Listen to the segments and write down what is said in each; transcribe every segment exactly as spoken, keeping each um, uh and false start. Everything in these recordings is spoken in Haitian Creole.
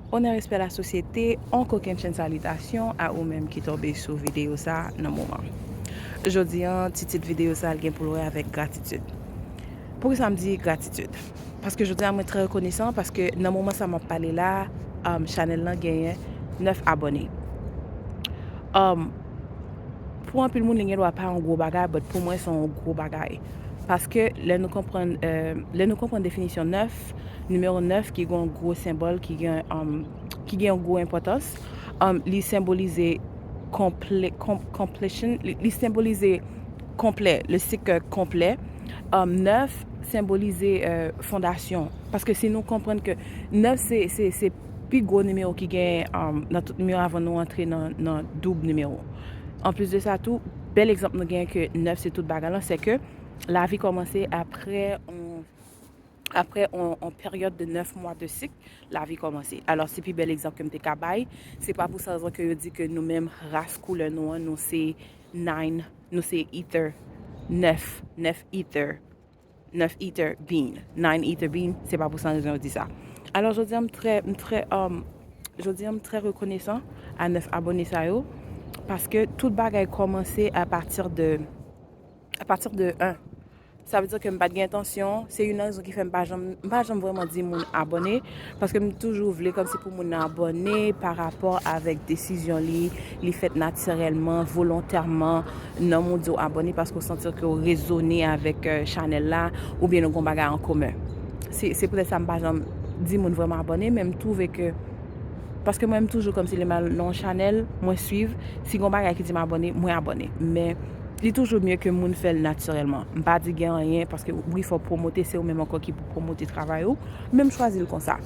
Onè, respè, lasosyete, on kokennchenn salitasyon a ou menm ki tonbe sou videyo sa nan moman. Jodi an, ti tit videyo sa l gen pou l wè avèk gratitid. Poukisa m di gratitid? Paske jodi a mwen trè rekonesan paske nan moman sa m ap pale la, um, chanèl lan genyen nèf abòne. Um, pou anpil moun, li gen dwa pa yon gwo bagay, but pou mwen, se yon gwo bagay. Paske lè nou konprann, euh, lè nou konprann definisyon nèf, nimewo nèf ki gen yon gwo senbòl, ki gen, um, ki gen yon gwo enpòtans, um, li senbolize konple, com, completion, li, li senbolize konplè, le cycle konplè. Um, nèf senbolize, euh, fondasyon. Paske si nou konprann ke nèf se, se, se pi gwo nimewo ki gen, um, nan tout nimewo avan nou antre nan, nan doub nimewo. Anplis de sa tou, bèl egzanp nou gen ke nèf se tout bagay lan, se ke lavi kòmanse apre on, apre on, on peryòd de nèf mwa de sik, lavi kòmanse. Alò, se pi bèl egzanp ke m te ka bay, se pa pou sa rezon ke yo di ke nou menm ras koulè nou an, nou se nine, nou se ether, nèf, nèf ether, nèf ether being, nine ether being, se pa pou sa rezon yo di sa. Alò, jodi an, m trè, m trè, um, jodi an, m trè rekonesan a nèf abòne sa yo, paske tout bagay kòmanse a pati de, a pati de en. Sa vle di ke m pa t gen entansyon, se youn nan rezon ki fè m pa janm, m pa janm vrèman di moun abòne, paske m toujou vle kòmsi pou moun nan abòne pa rapò avèk desizyon li, li fèt natirèlman, volontèman, nanm ou di w abòne paske w santi ke w rezone avèk, euh, chanèl la, oubyen nou gen yon bagay an komen. Se, se poutèt sa m pa janm di moun vrèman abòne, men m twouve ke, paske mwen m toujou kòmsi lè m al nan yon chanèl, mwen swiv, si gen yon bagay ki di m abòne, mwen abòne. Men li toujou mye ke moun fè l natirèlman. M pa di gen anyen, paske wi, fò w pwomote, se ou menm ankò ki pou pwomote travay ou, men m chwazi l konsa.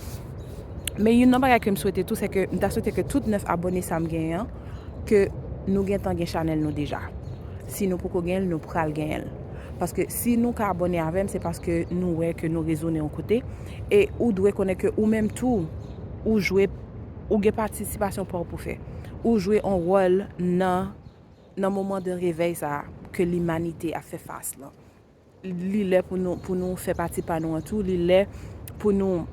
Men youn nan bagay ke m swete tou, se ke m ta swete ke tout nèf abòne sa m genyen an, ke nou gentan gen chanèl nou deja. Si nou poko genyen l, nou pral genyen l. Paske si nou ka abòne avè m, se paske nou wè ke nou rezone yon kote. E ou dwe konnen ke ou menm tou, ou jwe, ou gen patisipasyon pa w pou fè. Ou jwe yon wòl nan, nan moman de revèy sa a ke limanite ap fè fas lan. Li lè pou nou, pou nou fè pati pa nou an tou, li lè pou nou,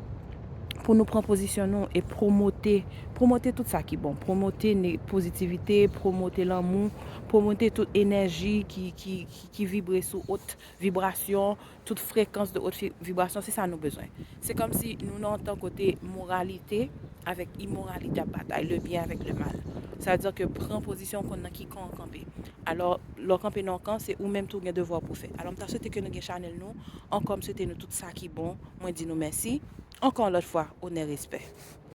pou nou pran pozisyon nou e pwomote, pwomote tout sa ki bon, pwomote ne, pozitivite, pwomote lanmou, pwomote tout enèji ki, ki, ki, ki vibre sou wot vibrasyon, tout frekans de wot vi, vibrasyon, se sa nou bezwen. Se kòmsi nou nan yon tan kote moralite avèk imoralite ap batay, le byen avèk le mal. Sa vle di ke pran pozisyon w konn nan ki kan w kanpe. Alò, lè w kanpe nan yon kan, se ou menm tou gen devwa pou fè. Alò, m ta swete ke nou gen chanèl nou. Ankò, m swete nou tout sa ki bon. Mwen di nou mèsi. Ankò yon lòt fwa, onè, respè.